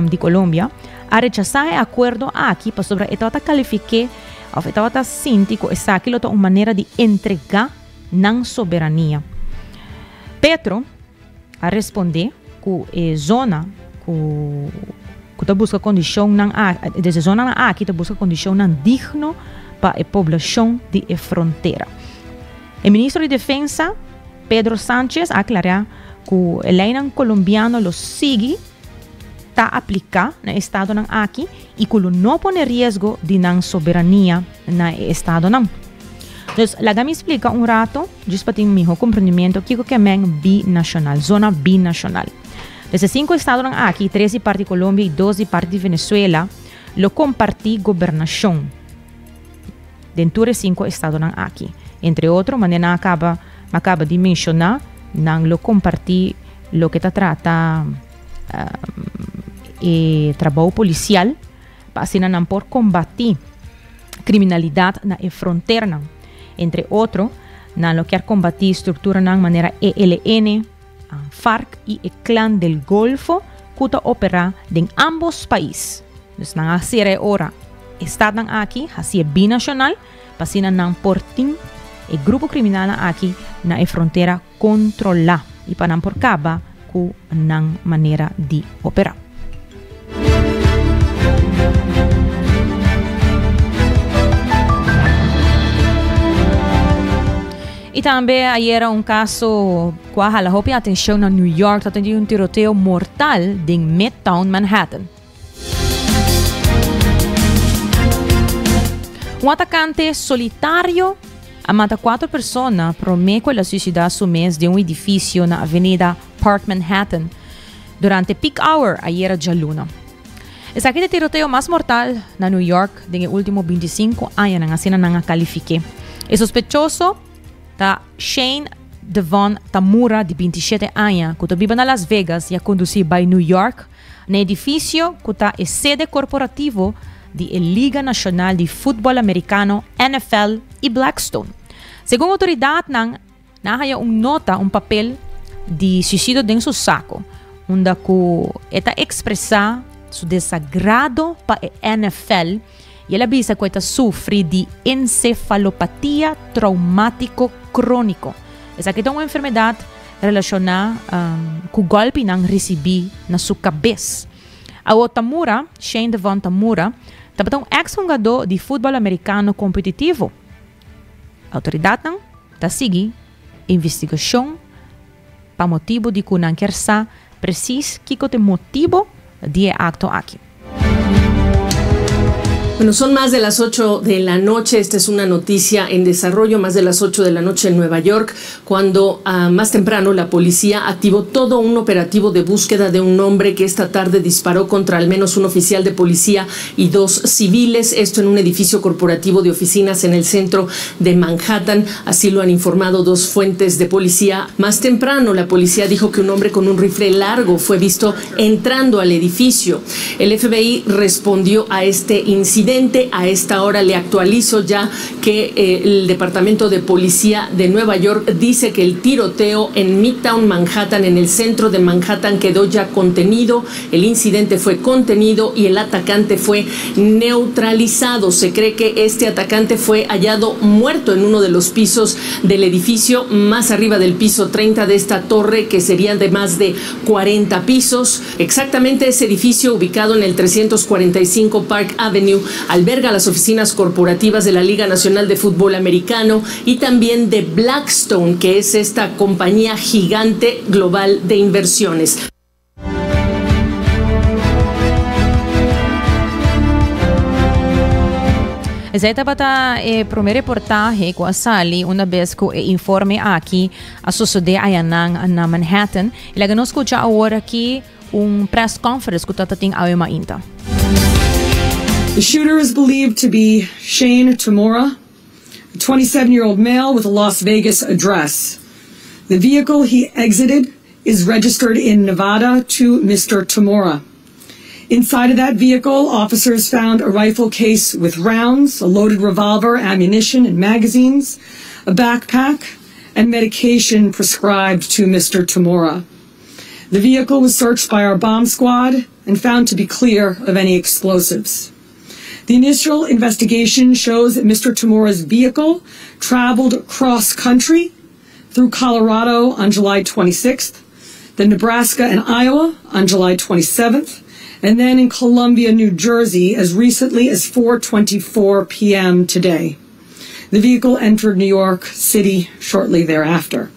di Colombia a rechasa e acuerdo aki pasobra e tabata califique of e tabata sinti cu esaki lo ta un manera di entrega nan soberania. Petro a responde cu e zona cu cu ta busca condicionnan desde zonanan aki ta busca condicionnan digno pa e poblacion di e frontera. E ministro di Defensa, Pedro Sanchez, a aclara cu e leynan Colombiano lo sigui ta aplica na e estadonan aki y cu lo no pone riesgo di nan soberania na e estadonan. Dus laga mi splica un rato, djis pa tin miho comprendimento kico ke men binacional, zona binacional. Des e cinco estadonan aki, tres di parti Colombia y dos di parti di Venezuela, lo comparti gobernacion den tur e cinco estadonan aki. Entre otro, manera nan a caba, mi a caba di menciona, nan lo comparti loke ta trata e trabou policial, pa asina nan por combati kriminalidat na e fronternan. Entre otro, nan lo kier kombatí strukturanan manera ELN, FARC i e Clan del Golfo ku ta operá den ámbos pais. Dus nan a sera e ora e statnan aki hasié binashonal pa asina nan por tin e grupo kriminalnan aki na e frontera kontrolá i pa nan por kaba ku nan manera di operá. I tambe ayera un kaso ku a hala hopi atenshon na New York ta di un tiroteo mortal den Midtown Manhattan. Un atakante solitario a mata cuatro persona prome cu el a suicida su mes den un edificio na Avenida Park Manhattan durante peak hour ayera djaluna. Esaki ta e tiroteo mas mortal na New York den e ultimo 25 añanan, asina nan a califique. E sospechoso ta Shane Devon Tamura di 27 aña cu ta biba na Las Vegas y a conduci bay New York Na edifisio ku ta e sede korporativo di e Liga Nashonal di Futbòl Amerikano, NFL, i Blackstone. Segun outoridatnan, nan a haña un nota, un papel, di suisidio den su sako. unda ku e ta ekspresá su desagrado pa e NFL i el a bisa ku e ta sufri di ensefalopatia traumátiko króniko. Esaki ta un enfermedat relashoná ku gòlpinan risibí na su kabes. Awor Tamura, Shane Devon Tamura, tabata un eks hungadó di futbòl amerikano kompetitivo. Outoridatnan ta sigui investigashon pa motibu di ku nan kier sa presis kiko ta e motibu di e akto aki. Bueno, son más de las 8 de la noche. Esta es una noticia en desarrollo, más de las 8 de la noche en Nueva York, cuando ah, más temprano la policía activó todo un operativo de búsqueda de un hombre que esta tarde disparó contra al menos un oficial de policía y dos civiles. Esto en un edificio corporativo de oficinas en el centro de Manhattan. Así lo han informado dos fuentes de policía. Más temprano, la policía dijo que un hombre con un rifle largo fue visto entrando al edificio. El FBI respondió a este incidente. A esta hora le actualizo ya que eh, el Departamento de Policía de Nueva York dice que el tiroteo en Midtown Manhattan, en el centro de Manhattan, quedó ya contenido. El incidente fue contenido y el atacante fue neutralizado. Se cree que este atacante fue hallado muerto en uno de los pisos del edificio, más arriba del piso 30 de esta torre, que serían de más de 40 pisos. Exactamente ese edificio, ubicado en el 345 Park Avenue, alberga las oficinas corporativas de la Liga Nacional de Fútbol Americano y también de Blackstone, que es esta compañía gigante global de inversiones. Esei tabata e promé reportahe ku a sali una bes ku e informe aki a sosodé ayanan na Manhattan. I laga nos skucha awor aki un press conference ku tabata tin awe mainta. The shooter is believed to be Shane Tamura, a 27-year-old male with a Las Vegas address. The vehicle he exited is registered in Nevada to Mr. Tamura. Inside of that vehicle, officers found a rifle case with rounds, a loaded revolver, ammunition, and magazines, a backpack, and medication prescribed to Mr. Tamura. The vehicle was searched by our bomb squad and found to be clear of any explosives. The initial investigation shows that Mr. Tamura's vehicle traveled cross country through Colorado on July 26th, then Nebraska and Iowa on July 27th, and then in Columbia, New Jersey as recently as 4:24 p.m. today. The vehicle entered New York City shortly thereafter.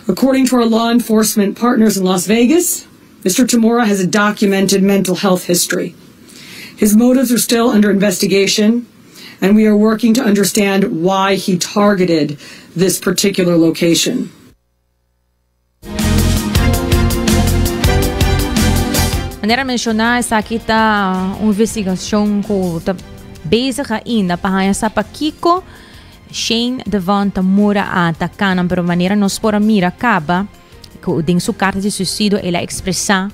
According to our law enforcement partners in Las Vegas, Mr. Tamura has a documented mental health history. His motives are still under investigation, and we are working to understand why he targeted this particular location. Manera menshoná esaki ta un investigashon ku ta bezig ainda pa haña sa pakiko Shane Devon Tamura a ataká nan, pero manera nos por a mira kaba ku den su karta di suisidio el a ekspresá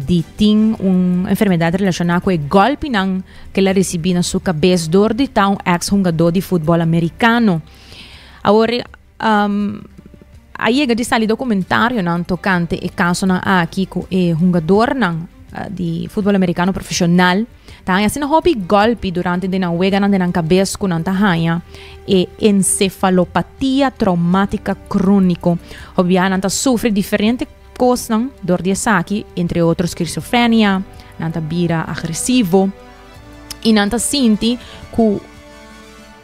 di tin un enfermedat relashoná ku e gòlpinan ku el a risibí na su kabes dor di ta un eks hungadó di futbòl amerikano. Awor a yega di sali dokumentarionan tokante e kasonan aki ku e hungadornan di futbòl amerikano profeshonal ta haña asina hopi gòlpi durante di nan weganan den nan kabes ku nan ta haña e ensefalopatia traumátika króniko. Hopi biaha nan ta sufri diferente kosnan dor di esaki, entre otro skizofrenia, nan ta bira agresivo i nan ta sinti ku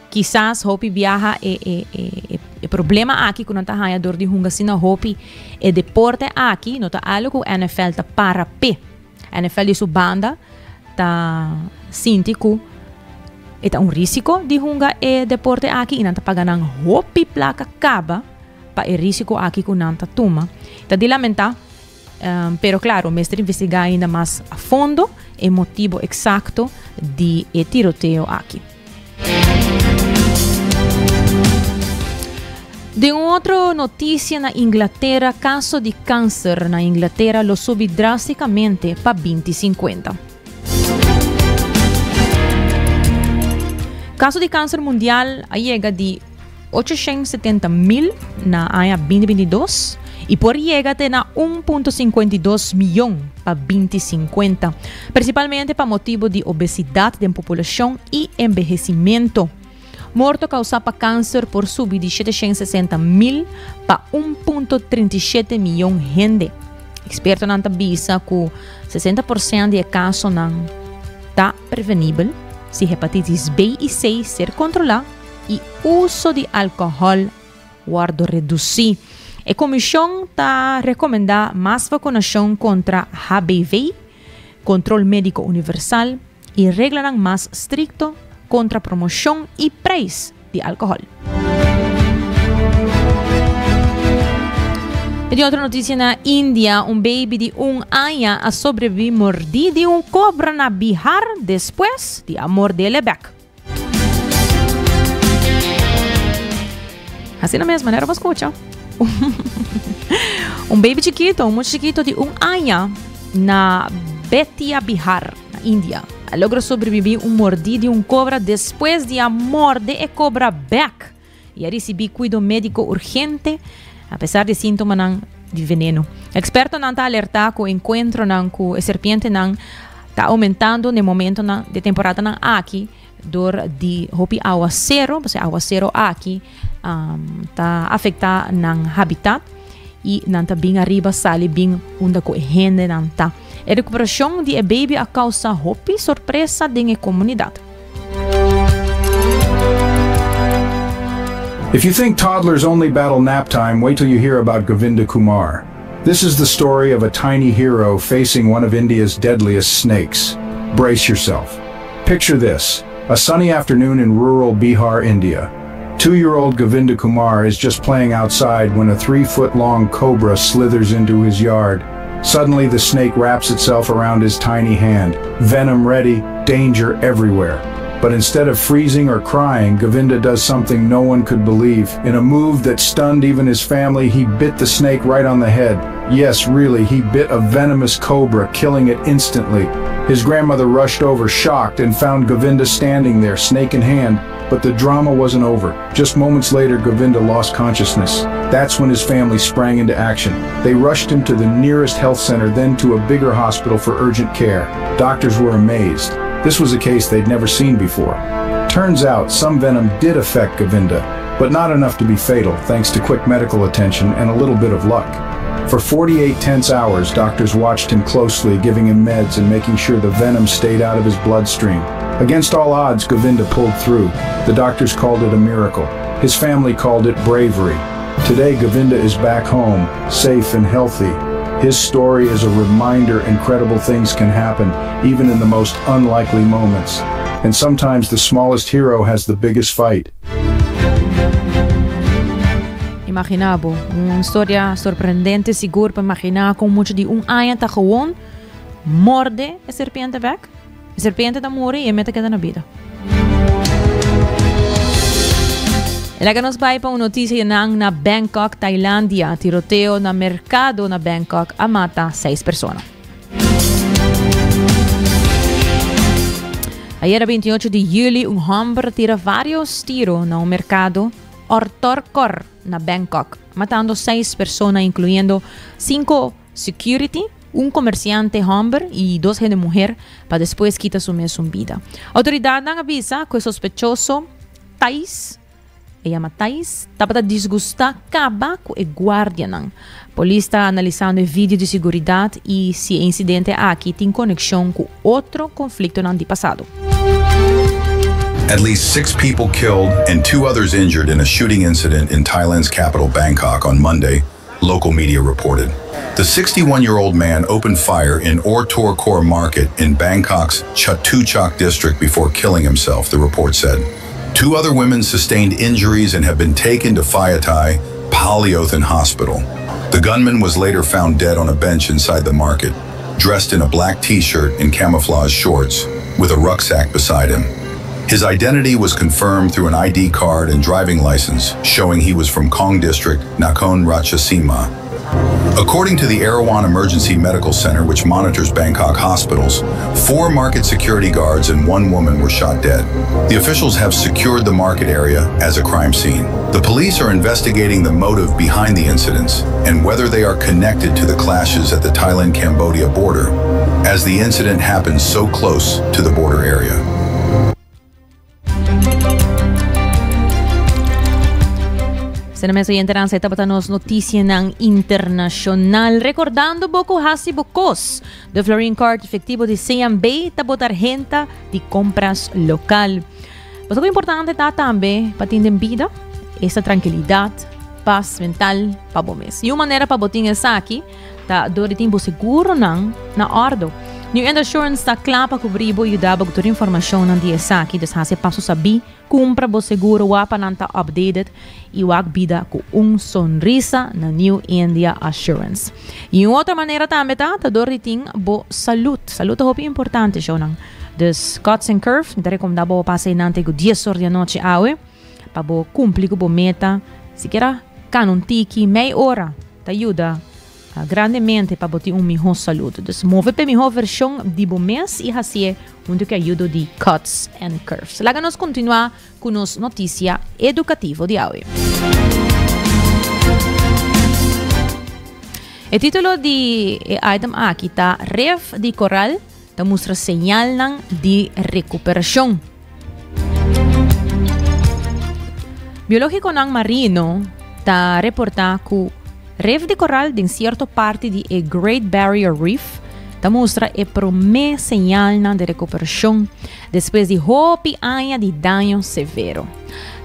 Kisas hopi biaha e e e e problema aki ku nan ta haña dor di hunga asina hopi e deporte aki no ta algu ku NFL ta para p'e. NFL di su banda ta sinti ku e ta un risiko di hunga e deporte aki i nan ta paga nan hopi plaka kaba pa e risiko aki ku nan ta tuma. Ta di lamentá, pero klaro mester investigá ainda mas a fondo e motibo eksakto di e tiroteo aki. Den un otro noticia na Inglatera, caso di cancer na Inglatera lo subi drasticamente pa 2050. Caso di cancer mundial a yega di 870 mil na aña 2022. y por yega te na 1.52 miyon pa 2050, principalmente pa motibo di obesidad den populacion y embehecimento. Morto causá pa cancer por subi di 760 mil pa 1.37 miyon hende. Expertonan ta bisa cu 60% di e casonan ta prevenibel si hepatitis B y C ser controla y uso di alcohol wordo reduci. E comision ta recomenda mas vacunacion contra HBV, control medico universal y reglanan mas stricto contra promocion y prijs di alcohol. Y di otro noticia na India, un baby di un aña a sobrevivi mordi di un cobra na Bihar despues di a mordele bek. Asina mes, manera bo scucha. Un baby chikito, un mucha chikito di un aña na Betia Bihar, na India, a logra sobrevivi un mordí di un cobra despues di a morde e cobra bek y a ricibi cuido medico urgente a pesar di sintomanan di veneno. Expertonan ta alerta cu encuentronan cu e serpientenan ta aumentando n'e momentonan di temporadanan aki dor di hopi awacero, pasobra e awacero aki ta afecta nan habitat y nan ta bin ariba sali bin unda cu e hendenan ta. E recuperacion di e baby a causa hopi sorpresa den e comunidad. If you think toddlers only battle nap time, wait till you hear about Govinda Kumar. This is the story of a tiny hero facing one of India's deadliest snakes. Brace yourself. Picture this, a sunny afternoon in rural Bihar, India. Two-year-old Govinda Kumar is just playing outside when a three-foot-long cobra slithers into his yard. Suddenly, the snake wraps itself around his tiny hand, venom ready, danger everywhere. But instead of freezing or crying, Govinda does something no one could believe. In a move that stunned even his family, he bit the snake right on the head. Yes, really, he bit a venomous cobra, killing it instantly. His grandmother rushed over, shocked, and found Govinda standing there, snake in hand. But the drama wasn't over. Just moments later, Govinda lost consciousness. That's when his family sprang into action. They rushed him to the nearest health center, then to a bigger hospital for urgent care. Doctors were amazed. This was a case they'd never seen before. Turns out, some venom did affect Govinda, but not enough to be fatal, thanks to quick medical attention and a little bit of luck. For 48 tense hours, doctors watched him closely, giving him meds and making sure the venom stayed out of his bloodstream. Against all odds, Govinda pulled through. The doctors called it a miracle. His family called it bravery. Today, Govinda is back home, safe and healthy. His story is a reminder incredible things can happen, even in the most unlikely moments. And sometimes the smallest hero has the biggest fight. Imagina bo, un historia sorprendente sigur pa imagina con mucha di un aña ta gewoon morde e serpiente bek. E serpiente ta muri y e meta keda na bida. Laga nos bai pa un noticia nan na Bangkok, Tailandia. Tiroteo na mercado na Bangkok a mata seis persona. Ayera 28 di juli un homber tira varios tiro na un mercado Ortorkor na Bangkok, matando seis persona incluyendo cinco security, un comerciante homber y dos hende muher pa despues kita su mesun bida. Autoridadnan a bisa cu e sospechoso Thais, e yama Thais, tabata disgusta caba cu e guardianan. Polis ta analisando e video di siguridad y si e incidente aki tin conexion cu otro conflictonan di pasado. At least six people killed and two others injured in a shooting incident in Thailand's capital Bangkok on Monday, local media reported. The 61-year-old man opened fire in Or Tor Kor Market in Bangkok's Chatuchak district before killing himself, the report said. Two other women sustained injuries and have been taken to Phaya Thai Phahonyothin Hospital. The gunman was later found dead on a bench inside the market, dressed in a black t-shirt and camouflage shorts, with a rucksack beside him. His identity was confirmed through an ID card and driving license, showing he was from Kong District, Nakhon Ratchasima. According to the Erawan Emergency Medical Center, which monitors Bangkok hospitals, four market security guards and one woman were shot dead. The officials have secured the market area as a crime scene. The police are investigating the motive behind the incidents and whether they are connected to the clashes at the Thailand Cambodia border, as the incident happened so close to the border area. Sena mes oyentenan sa tabata nos noticianan internacional. Recordando bo cu hasi bo cos. De Florin Card efectivo di CMB ta bo tarhenta di compras local. Paso cu importante ta tambe pa tin den bida esta tranquilidad, paz mental pa bo mes. Y un manera pa bo tin esaki Ta dor di tin bo seguronan na òrdu. New End Assurance ta kla pa kubrí bo i yuda bo ku tur informashonnan di esaki. Dus hasi e paso sabí, kumpra bo seguro wak pa nan ta updated i wak bida ku un sonrisa na New India Assurance. I un otro manera tambe ta ta dor di tin bo salud. Salud ta hopi importante shownan. Dus Cuts and Curves, mi ta rekomendá bo pasa einan te ku dies or di anochi awe pa bo kumpli ku bo meta. Sikiera kana un tiki, mei ora. Ta yuda grandemente pa bo tin un mihó salud. Dus move p'e mihó vershon di bo mes i hasié huntu ku e ayudo di Cuts and Curves. Laga nos kontinuá ku nos notisia edukativo di awe. E título di e item aki ta Ref di Koral ta mustra señalnan di rekuperashon. Biológikonan marino ta reportá ku ref di koral den sierto parti di e Great Barrier Reef ta mustra e promé señalnan di rekuperashon despues di hopi aña di daño severo.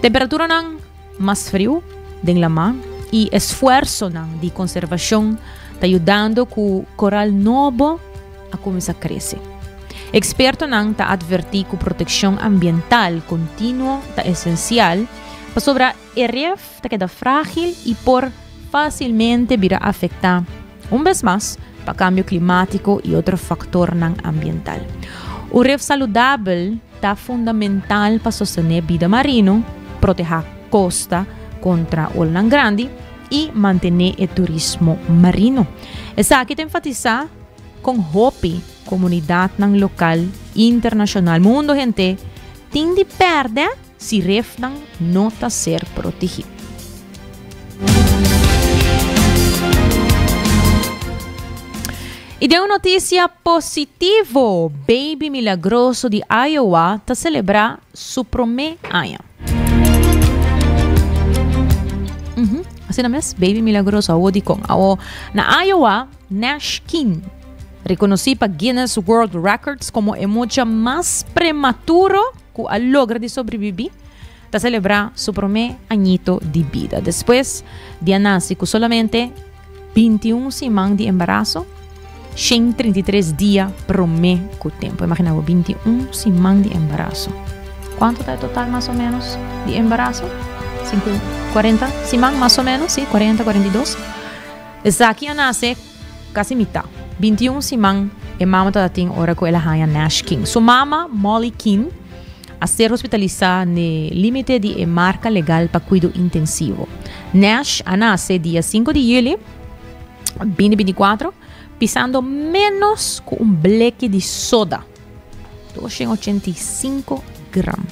Temperaturanan mas friu den lamá i esfuersonan di konservashon ta yudando ku koral nobo a kuminsá krese. Ekspertonan ta atvertí ku protekshon ambiental kontinuo ta esensial pasobra e ref ta keda frágil i por fásilmente bira afektá un bes mas pa kambio klimátiko i otro faktornan ambiental. Un ref saludabel ta fundamental pa sostené bida marino, protehá kosta kontra olnan grandi i mantené e turismo marino. Esaki ta enfatisá Kon hopi komunidatnan lokal, internashonal, mundu henter tin di pèrdè si refnan no ta ser protegí. I den un notisia positivo, baby milagroso di Iowa ta selebrá su promé aña. Asina mes, baby milagroso awo dikon? Awo na Iowa, Nash King, rekonosí pa Guinness World Records komo e mucha mas prematuro ku a logra di sobrebibí, ta selebrá su promé añito di bida despues di a nase ku solamente 21 siman di embaraso, 133 dia promé ku tempu. Imaginá bo, 21 siman di embaraso. Kuantu ta e total mas o ménos di embaraso? 40 siman mas o ménos, sí, 40, 42. Esaki a nase kasi mitá. 21 siman e mama tabatin ora ku el a haña Nash King. Su mama, Molly King, a ser hospitalisá n'e límite di e marka legal pa kuido intensivo. Nash a nase dia 5 di yüli 2024, pisando ménos ku un bleki di soda, 285 gram.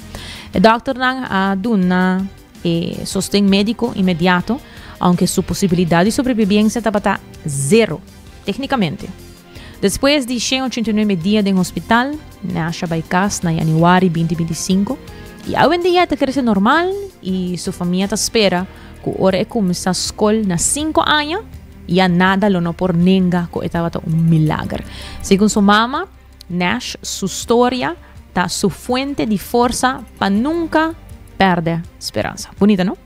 E dòkternan a duna E sosten médiko inmediato, aunke su posibilidat di sobrebibiensia tabata zero, téknikamente. Despues di 189 dia den hospital, Nash a bai kas na yanüari 2025 i awendia e ta krese normal i su famia ta spera ku ora e kuminsá skol na sinku aña, ya nada lo no por nenga ku e tabata un milager. Segun su mama, Nash su storia ta su fuente di forsa pa nunca perde speransa. Bunita, no?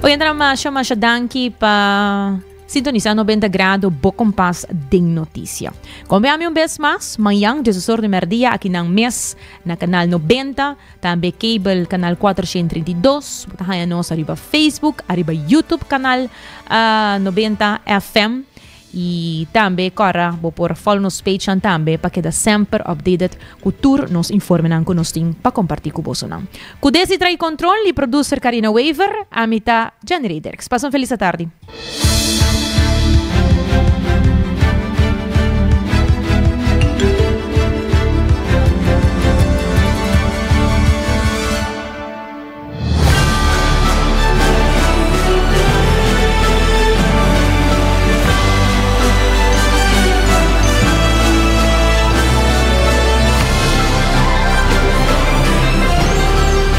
Oyentra masha masha danki pa sintonisa 90 grado bo kompas den noticia. Kombiami un bes mas mañan 10 di merdia aki nan mes na kanal 90 Tambe cable canal 432, bo ta haña nos ariba Facebook, ariba YouTube canal 90 FM. Y tambe corda bo por follow nos pagenan tambe pa keda semper updated cu tur nos informenan cu nos tin pa comparti cu bosonan. Cu Desi trae control y producer Carina Wever, ami ta Jenny Dirks. Pasa un feliz atardi.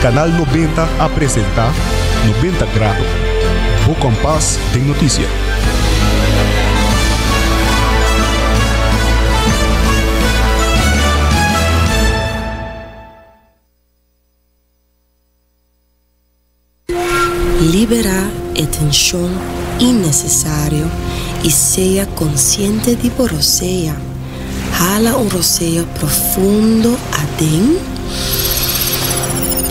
Canal 90 a presenta 90 Grado, bo kompas den notisia. Liberá e tenshon innesesario i sea konsiente di bo rosea. Hala un rosea profundo aden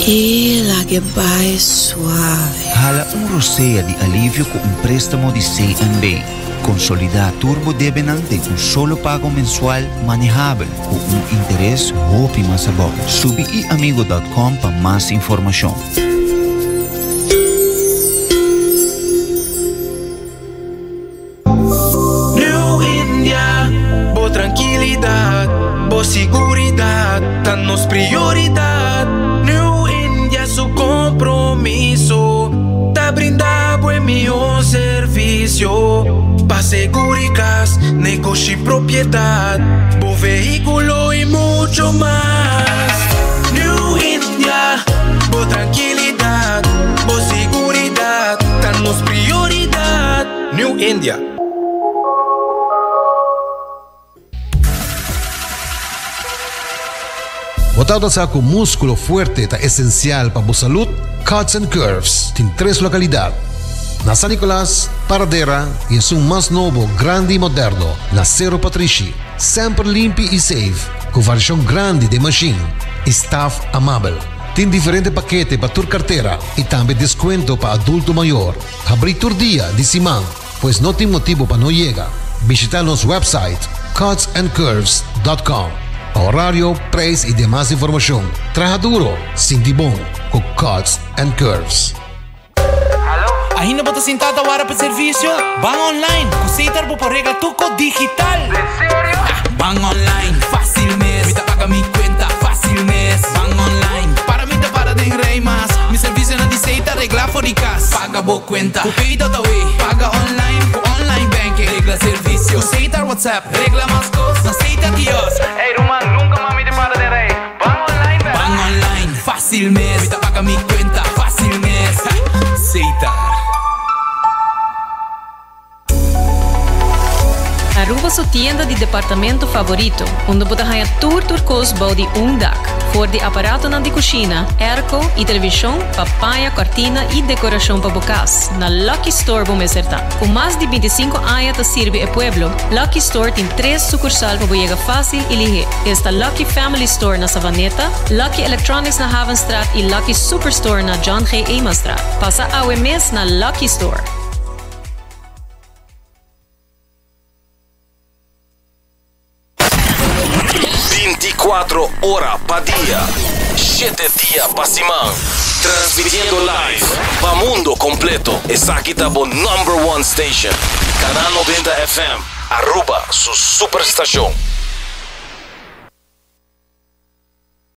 i lag'e bai suave. Hala un rosea di alivio ku un préstamo di CNB. Konsolidá tur bo debenan den un solo pago mensual manehabel ku un interes hopi mas abou. Subi iamigo dòt kòm pa mas informashon. New India, bo trankilidat, bo siguridat ta nos prioridat. New India su kompromiso ta brinda bo e mihó servisio pa seguri kas, negoshi, propiedat, bo vehíkulo i mucho mas. New India, bo trankilidat, bo siguridat ta nos prioridat. New India. Bo tabata sa ku múskulo fuerte ta esensial pa bo salud? Cuts and Curves tin tres lokalidat, na San Nicolas, Paradera i esun mas nobo, grandi i moderno, na Sero Patrishi. Semper limpi i safe, ku variashon grandi den mashin i staf amabel. Tin diferente pakete pa tur kartera i tambe deskuento pa adulto mayor. Habrí tur dia di siman, pues no tin motibu pa no yega. Bishita nos website cutsandcurves.com pa horario, prijs y demas informacion. Traha duro, sinti bon cu Cuts and Curves. Ainda bo ta sinta ta wara pa servicio? Ban online! Cu Setar bo por regla tur cos digital! Den serio? Ban online, facil mes! Mi ta paga mi cuenta facil mes! Ban online, para mi ta para den rij mas! Mi servicionan di Setar regla for di cas! Paga bo cuenta cu Pay.awe! Paga online cu online banking! Regla servicio cu Setar WhatsApp! Regla mas cos na Setar kiosk! Ey ruman, nunca mas mi ta para den rij! Ban online bera! Ban online, facil mes! Mi ta paga mi cuenta facil mes! Setar. Aruba su tienda di departamento favorito, unda bo ta haña tur tur kos bou di un dak. For di aparatonan di kushina, airco i televishon pa paña, kòrtina i dekorashon pa bo kas, na Lucky Store bo mester ta. Ku mas di bintisinko aña ta sirbi e pueblo, Lucky Store tin tres sukursal pa bo yega fásil i lihé. Esta Lucky Family Store na Savaneta, Lucky Electronics na Havenstraat i Lucky Superstore na John G. Emanstraat. Pasa awe mes na Lucky Store. Binticuatro ora pa dia, shete dia pa siman. Transmitiendo live pa mundo completo. Esaki ta bo number one station. Canal 90 FM, Aruba su superstacion.